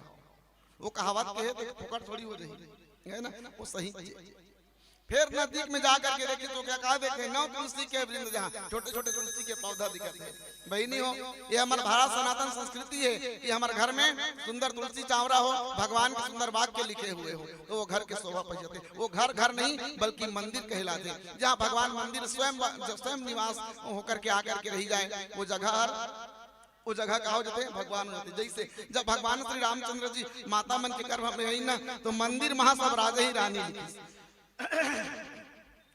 वो कहावत के हे, तो फोकट थोड़ी हो जाही, हे ना? वो सही चीज। फिर नजदीक में जा करके देखिस तो का, का देखे? नौ तुलसी के वृंद, जहाँ छोटे छोटे तुलसी के पौधा दिखत हे। बहिनी हो, ये हमर भारत सनातन संस्कृति हे कि हमर घर में सुंदर तुलसी चावरा हो, भगवान के सुंदर वाक्य लिखे हुए हो, तो वो घर के शोभा बढ़ जाथे। वो घर घर नहीं, बल्कि मंदिर कहलाथे, जहाँ भगवान मंदिर स्वयं, स्वयं निवास होकर के आकर के रही जाए, वो जगह हर, वो जगह का हो जाथे? भगवान हो जाथे। जैसे जब भगवान श्री रामचंद्र जी माता मन के गर्भ में आइन ना, तो मंदिर महा सब राजा ही रानी लिखिस।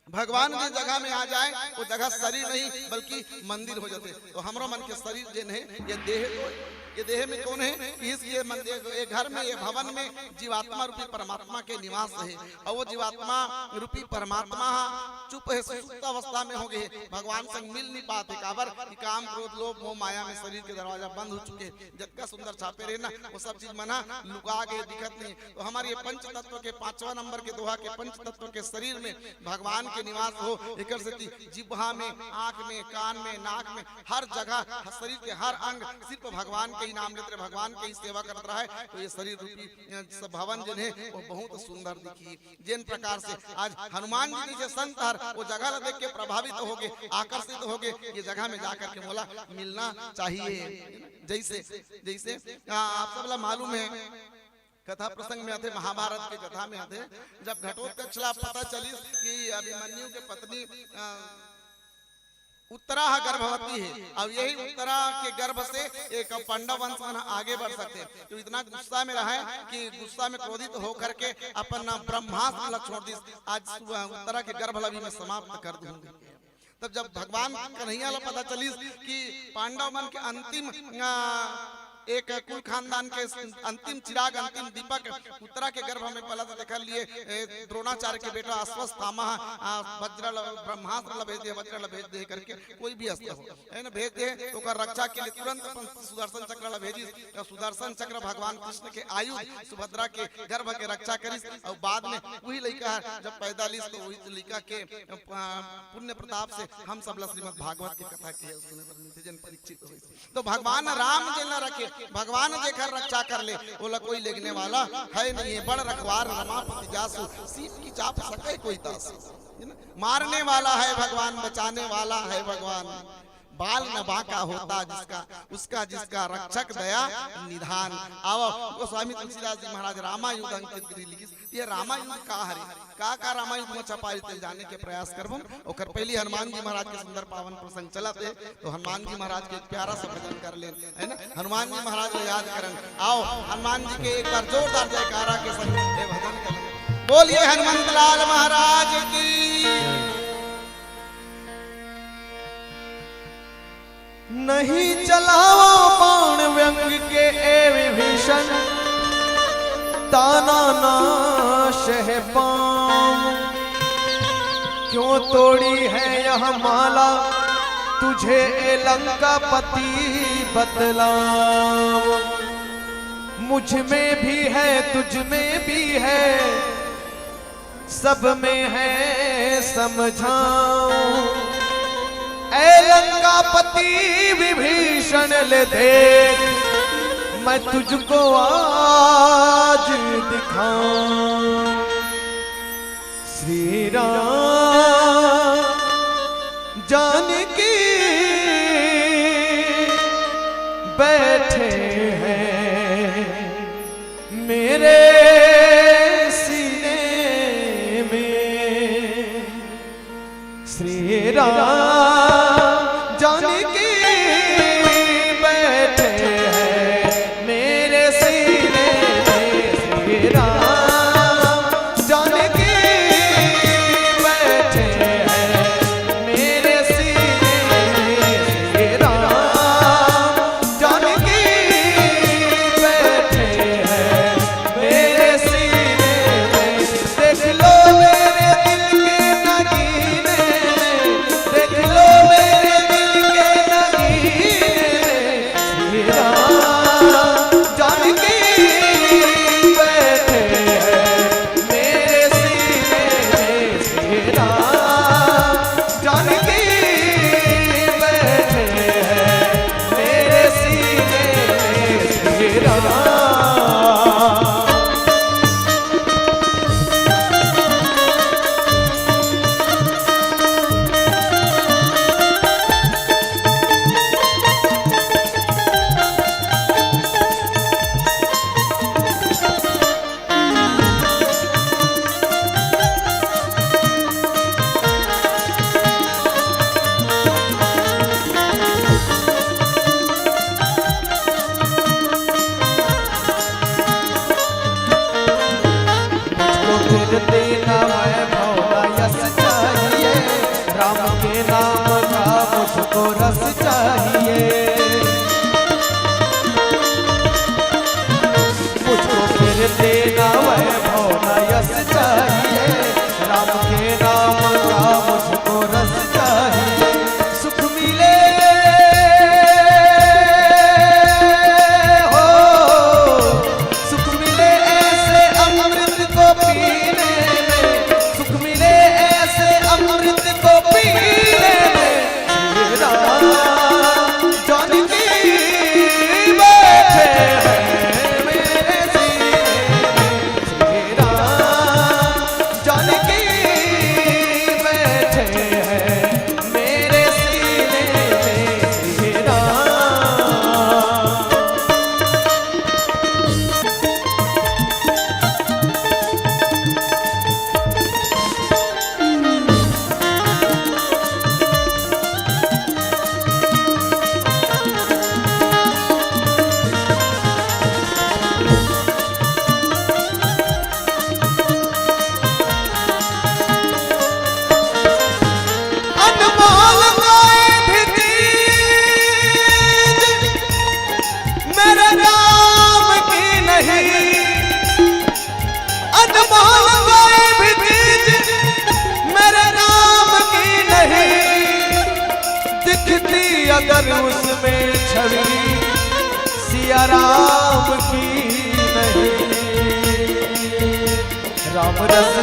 भगवान जिस जगह में आ जाए, वो जगह शरीर नहीं, बल्कि मंदिर हो जाथे। तो हमरो मन के शरीर जेन हे, ये देह तो, ये देह में कौन हे? इस, ये मंदिर, ये घर में, ये भवन में जीवात्मा रूपी परमात्मा के निवास हे। अउ वो जीवात्मा रूपी परमात्मा हा चुप हे, सुसुप्त अवस्था में हो गे हे, भगवान संग मिल नहीं पात हे। काबर कि काम, क्रोध, लोभ, मोह, माया में शरीर के दरवाजा बंद हो चुके हे। जतका सुंदर छापे रहे ना, वो सब चीज मन हा लुका गे, दिखत नहीं। तो हमर ये पंच तत्व के पांचवा नंबर के दोहा के पंच तत्व के शरीर में भगवान के निवास हो, एकर सेती जिब्हा में, आंख में, कान में, नाक में, हर जगह, हर शरीर के हर अंग सिर्फ भगवान के ही नाम लेत रहे, भगवान के ही सेवा करत रहे। तो ये शरीर रूपी, अ, सब भवन जेन हे, वो बहुत सुंदर दिखी। जेन प्रकार से आज हनुमान जी जैसे संत हर वो जगह ला देख के प्रभावित हो गे, आकर्षित हो गे, ये जगह में जा करके मोला मिलना चाहिए। जैसे, जैसे, आ, आप सब ला मालूम हे, कथा प्रसंग में आथे, महाभारत के कथा में आथे, जब घटोत्कच ला पता चलिस कि अभिमन्यु के पत्नी, आ, उत्तरा ह गर्भवती हे, अब यही उत्तरा के गर्भ से एक पांडव वंश मन ह आगे बढ़ सकथे। तो इतना गुस्सा में रहे कि गुस्सा में क्रोधित होकर के अपन ब्रह्मास्त्र ला छोड़ दिस। आज सु-, उत्तरा के गर्भ ला भी मैं समाप्त कर दूंगी। तब जब भगवान कन्हैया ला पता चलिस कि पांडव मन के अंतिम, आ, एक कुल खानदान के अंतिम चिराग, अंतिम दीपक उत्तरा के गर्भ में पलत देखा लिए, ए, द्रोणाचार्य के बेटा अश्वत्थामा, आ, वज्र ल-, ब्रह्मास्त्र ला भेज दे, वज्र ला भेज दे करके, कोई भी अस्त्र हो, है ना, भेज दे, तो ओकर रक्षा के लिए तुरंत अपन सुदर्शन चक्र ला भेजिस। तो सुदर्शन चक्र भगवान कृष्ण के आयुध, सुभद्रा के गर्भ के रक्षा करिस, और बाद में वही लइका जब पैदा लिस, तो वही लइका के, आ, पुण्य प्रताप से हम सब ला श्रीमद् भागवत के कथा के सुने बर मिलथे, जन परीक्षित होइस। तो भगवान राम जेला रखे, भगवान जेकर रक्षा कर ले, ओला कोई लेगने वाला है नहीं है। बड़ रखवार रमापति जासु, सीम की चाप सके कोई दास। है ना? मारने वाला है भगवान, बचाने वाला है भगवान। बाल न बांका होता जिसका, उसका जिसका रक्षक दया निधान। आओ, गोस्वामी तुलसीदास जी महाराज रामायुध अंकित करी लिखिस। ये रामायुध का हरे, का का रामायुध में छपाई, तेल जाने के प्रयास करबो। ओकर पहली हनुमान जी महाराज के सुंदर पावन प्रसंग चलत हे, तो हनुमान जी महाराज के एक प्यारा सा भजन कर लेन, है ना? हनुमान जी महाराज को याद करन। आओ, हनुमान जी के एक बार जोरदार जयकारा के संग ये भजन कर लेन। बोलिए हनुमंत लाल महाराज की। नहीं चलावा बाण व्यंग के ए विभीषण, ताना ना सह पाऊं। क्यों तोड़ी है यह माला, तुझे ए लंकापति बतलाऊं। मुझ में भी है, तुझ में भी है, सब में है समझाऊं। ए लंकापति विभीषण ले देख, मैं तुझको आज दिखाऊं। श्री राम जानकी बैठे हैं मेरे सीने में। श्री राम जानकी बैठे हैं मेरे सीने में। श्री राम जानकी बैठे हैं मेरे सीने में। श्री राम जानकी बैठे हैं मेरे सीने में। देख लो मेरे दिल के नगीने में, देख लो मेरे दिल के नगीने में। श्री राम जानकी बैठे हैं मेरे सीने में। श्री राम जानकी बैठे हैं मेरे सीने में। श्री राम। मुझको फिर तेरा वैभव ना यश चाहिए, राम के नाम का मुझको रस चाहिए। मुझको फिर तेरा वैभव ना यश चाहिए, राम के नाम का मुझको रस चाहिए। सुख मिले हो, सुख मिले ऐसे अमृत को पीने में, सुख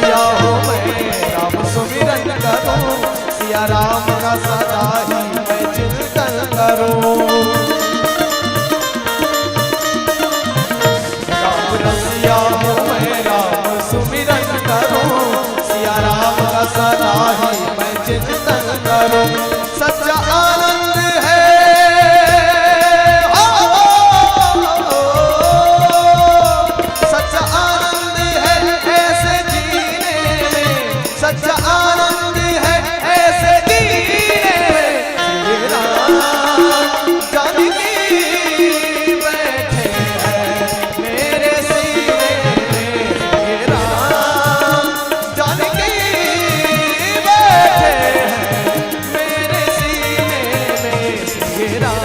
हो मैं राम सुमिरन करूं, सिया राम का सदा ही मैं चिंतन करूं। राम रसिया हो मैं राम सुमिरन करूं, सिया राम का सदा ही मैं चिंतन करूं। सच्चा आनंद है, हो, सच्चा आनंद है ऐसे जीने में, सच्चा आनंद है ऐसे जीने में। श्री राम जानकी बैठे हैं मेरे सीने में, श्री राम जानकी बैठे हैं मेरे सीने में, श्री राम।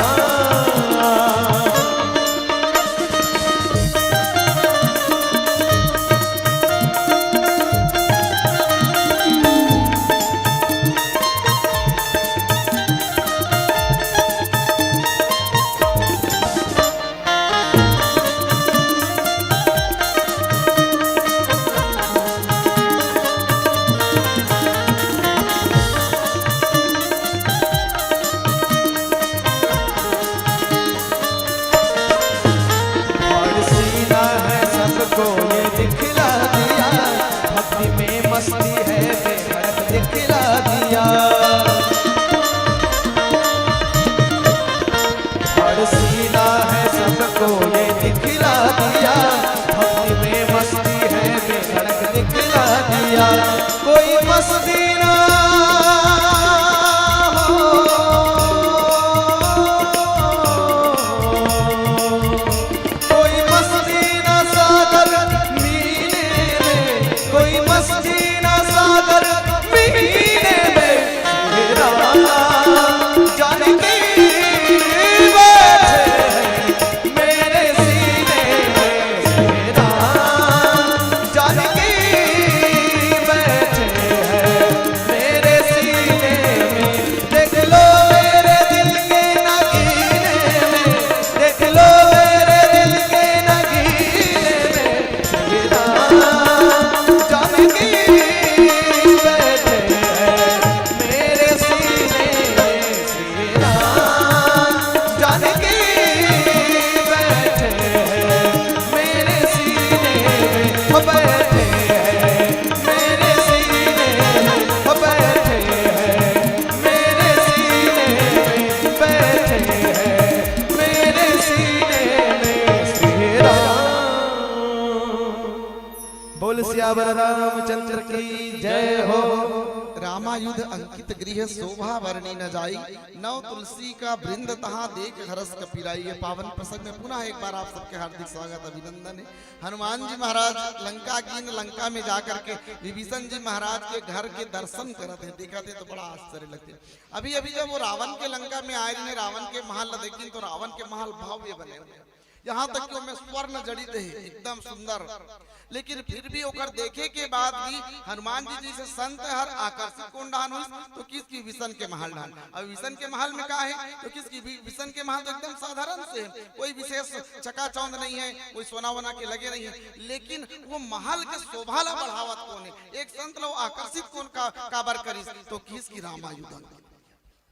और सीना है सबको ये दिखला दिया, भक्ति में मस्ती है बेधड़क दिखला दिया। और सीना है सबको ये दिखला दिया, भक्ति में मस्ती है बेधड़क दिखला दिया। कोई मस्ती ना हो, कोई मस्ती ना सागर मीने में, कोई मस्ती ना सागर मीने में। श्री राम जानकी बैठे हैं मेरे सीने में, श्री राम जानकी बैठे हैं मेरे सीने में। देख लो मेरे दिल के नगीने में, देख लो मेरे दिल के नगीने में, श्री राम जानकी बैठे हैं मेरे सीने में, श्री राम जानकी बैठे हैं मेरे सीने में, वो बैठे हैं मेरे सीने में, वो बैठे हैं मेरे सीने में, बैठे हैं मेरे सीने में श्री राम। बोल सियावर रामचंद्र की जय हो। रामायुध अंकित गृह शोभा बरनी न जाई, नव तुलसी का वृंद तहाँ देख हरष कपिराई। ये पावन प्रसंग में पुनः एक बार आप सबके हार्दिक स्वागत, अभिनंदन है। हनुमान जी महाराज लंका कीन, लंका में जा करके विभीषण जी महाराज के घर के दर्शन करत हे, देखत हे तो बड़ा आश्चर्य लगथे। अभी अभी जब वो रावण के लंका में आए रहे, रावण के महल ला देखिन तो रावण के महल भव्य बने हुए, यहाँ तक कि ओमे स्वर्ण जड़ित हे, एकदम सुंदर। लेकिन फिर भी ओकर देखे के बाद भी हनुमान जी जइसे संत हर आकर्षित कोन डाहन होइस, तो किहिस कि विभीषण के महल डाहन। अब विभीषण के महल में का हे, तो किहिस कि वि-, विभीषण के महल तो एकदम साधारण से हे, कोई विशेष चकाचौंध नहीं हे, कोई सोना वोना के लगे नहीं हे, लेकिन वो महल के शोभा ला बढ़ावत कोन हे, एक संत ला वो आकर्षित कोन का, काबर करिस, तो किहिस कि रामायुध अंकित,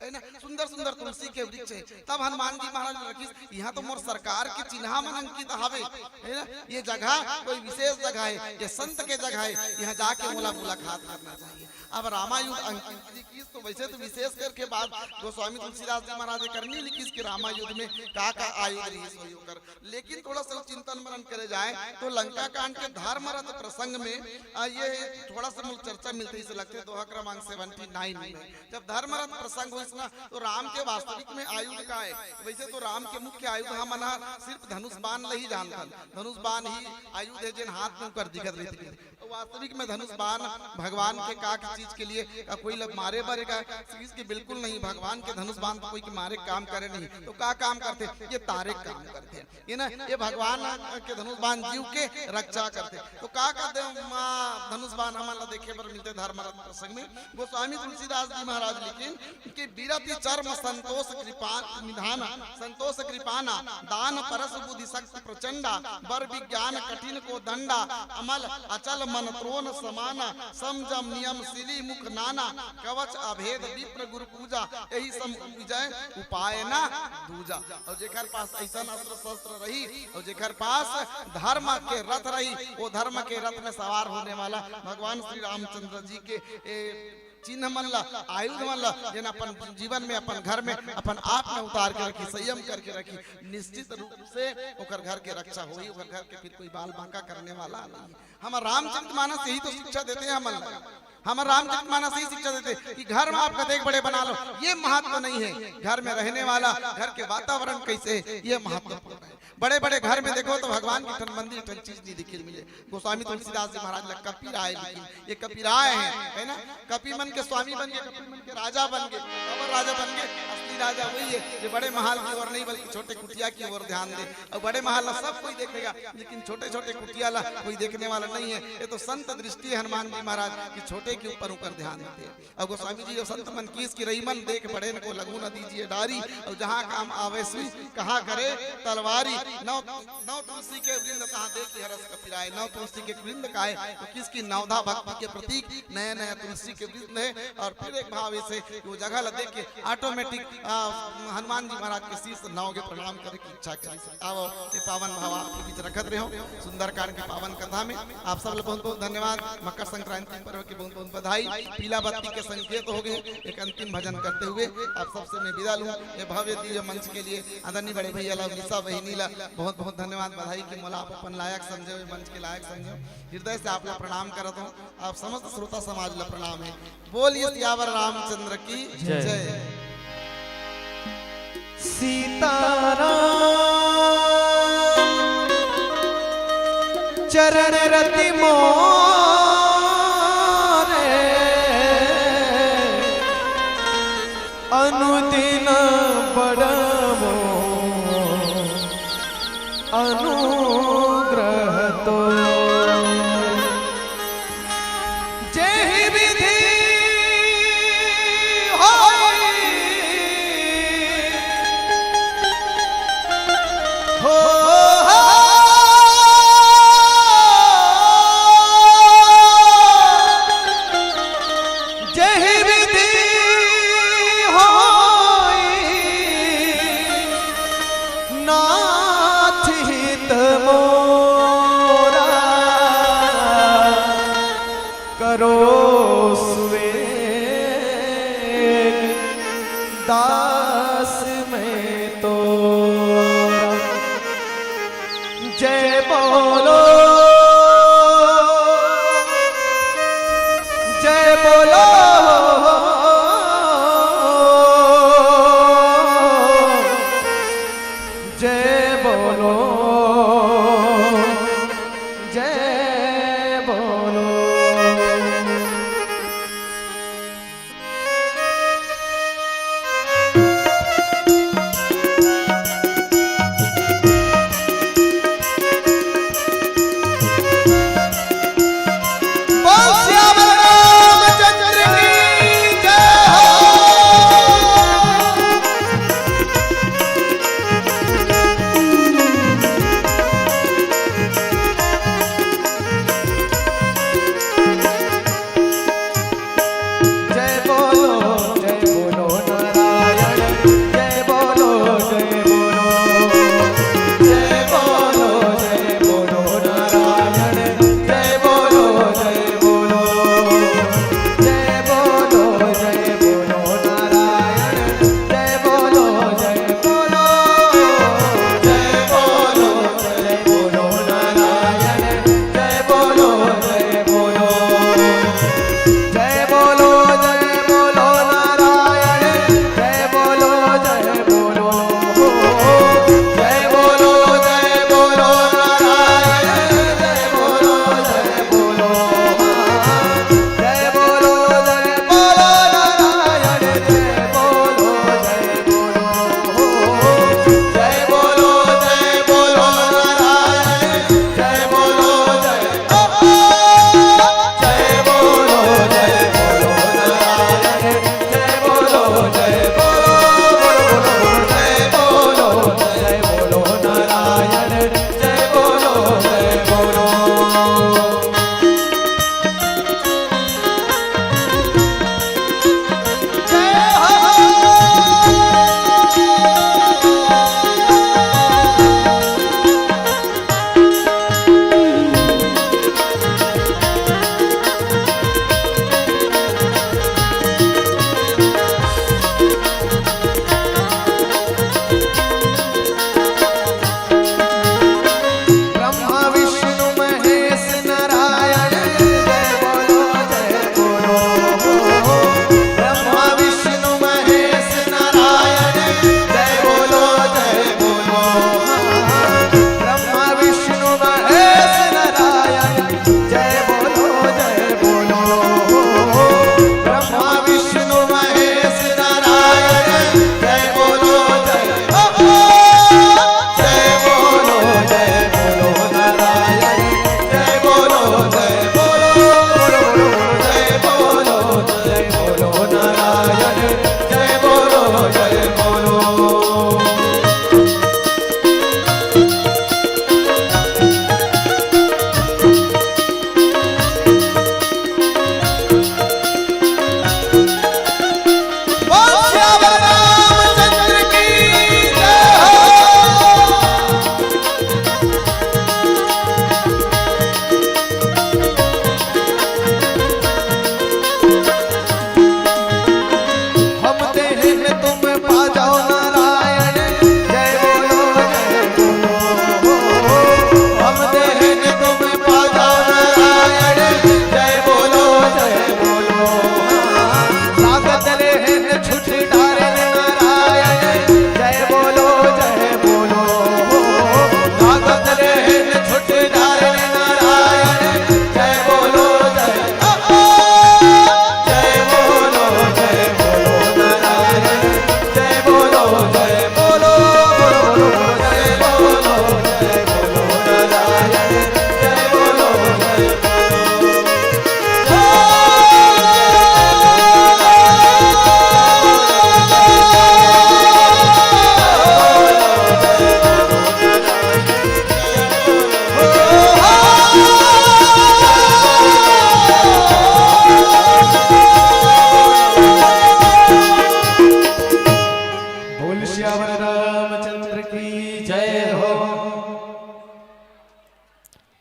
है ना, सुंदर सुंदर तुलसी के वृक्ष हे। तब हनुमान जी महाराज ने रखिस, यहाँ तो मोर सरकार के चिन्हा मन अंकित हवे, है ना, ये जगह कोई विशेष जगह हे, ये संत के जगह हे, यहाँ जाके मोला मुलाकात करना चाहिए। अब रामायुध अंकित जी किहिस तो वैसे तो विशेष करके बात गोस्वामी तुलसीदास जी महाराज करनी लिखिस कि रामायुध में का का आयुध रहिस होही ओकर, लेकिन थोड़ा सा चिंतन मनन करे जाए तो लंका कांड के धर्मरथ प्रसंग में, आ, ये थोड़ा सा मुझे चर्चा मिलथे, इसे लगथे दोहा क्रमांक सेवेंटी नाइन में। जब धर्मरथ प्रसंग होइस ना, तो राम के वास्तविक में आयुध का हे? वैसे तो राम के मुख्य आयुध हमन ह सिर्फ धनुष बाण ल ही जानथन, धनुष बाण ही आयुध हे, जेन हाथ में ओकर दिखत रहिथे। तो वास्तविक में धनुष बाण भगवान के का, का चीज के लिए, का कोई ल मारे बर का चीज के? बिल्कुल नहीं। भगवान के धनुष बाण तो कोई के मारे काम करे नहीं, तो का काम करथे? ये तारे काम करथे। ये ना, ये भगवान के धनुष बाण जीव के रक्षा करथे। तो का का दे-, मा-, धनुष बाण हमन ला देखे बर मिलथे धर्मरथ प्रसंग में? गोस्वामी तुलसीदास जी महाराज लिखिन कि बिरति चर्म संतोष कृपा निधान, संतोष कृपाना, दान परस बुद्धि शक्ति प्रचंडा, बर विज्ञान कठिन को दंडा, अमल अचल मंत्रोन समाना, समजम नियम सिली मुख नाना, कवच अभेद विप्र गुरु पूजा, यही सम विजय उपाय ना दूजा। और जेकर पास ऐसा अस्त्र शस्त्र रही और जेकर पास धर्म के रथ रही, वो धर्म के रथ में सवार होने वाला भगवान श्री रामचंद्र जी के ए, चिन्ह मन ला, आयुध मन ला, जेन अपन जीवन में, अपन घर में, अपन आप में उतार के रखी, संयम करके रखी, निश्चित रूप से ओकर घर के रक्षा होही, ओकर घर के फिर कोई बाल बांका करने वाला नहीं है। हमर रामचरित मानस यही तो शिक्षा देते हैं हमन ला। हमर रामचरित मानस यही शिक्षा देते हैं कि घर में आप कतेक बड़े बना लो, ये महत्व नहीं है। घर में रहने वाला, घर के वातावरण कैसे है, ये महत्वपूर्ण है। बड़े-बड़े घर में देखो तो भगवान की ठन मंदिर, ठन चीज नहीं दिखे मिले। गोस्वामी तुलसीदास जी महाराज ला कपि राय लिखिन, ये कपि राय है, है ना? कपि मन के स्वामी बन गए, कपि मन के राजा बन गए। अब राजा बन गए, असली राजा वही है जो बड़े महल की ओर नहीं बल्कि छोटे कुटिया की ओर ध्यान दे। और बड़े महल ला सब कोई देखेगा, लेकिन छोटे-छोटे कुटिया ला कोई देखने वाला नहीं है। ये तो संत दृष्टि है हनुमान जी महाराज की, छोटे के ऊपर ऊपर ध्यान देते हैं। अउ गोस्वामी जी अउ संत मन कीस कि रही मन देख बड़े न को लघु न दीजिए डारी, अउ जहाँ काम आवे सुई कहा करे तलवारी। नौ, नौ तुलसी के वृंद तहाँ देख हरस कपिराए, नौ तुलसी के वृंद काय तो किसकी नवधा भक्ति के प्रतीक नया नया तुलसी के वृंद है। और फिर एक भाव इसे कि वो जगह ला देख के ऑटोमेटिक हनुमान जी महाराज के शीर्ष नौ के प्रणाम करे की इच्छा करी। आओ, ये पावन भाव आपके बीच रखत रहे हो। सुंदरकांड के पावन कथा में आप सब ला बहुत बहुत धन्यवाद। मकर संक्रांति पर्व के बहुत बहुत बधाई। पीला बत्ती के संकेत हो गए। एक अंतिम भजन करते हुए आप सबसे मैं विदा लूं। ये भव्य दिव्य मंच के लिए आदरणीय बड़े भैया ला, निशा बहिनी ला बहुत बहुत धन्यवाद, बधाई कि मोला आप अपन लायक समझे हो, मंच के लायक समझे हो। हृदय से आप ला प्रणाम करत हो। आप समस्त श्रोता समाज ला प्रणाम है। बोलिए सियावर रामचंद्र की जय। जय। सीताराम चरण रति मोरे, अनुदिन बढ़ावो अनुग्रह तो। जेहि विधि होई हो, जेहि विधि होई नाथ हित मोरा, करो सुवेग दास मैं तो। जय बोलो, जय बोलो, जय बोलो, जय बोलो। बोल सियावर रामचंद्र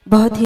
बहुत ही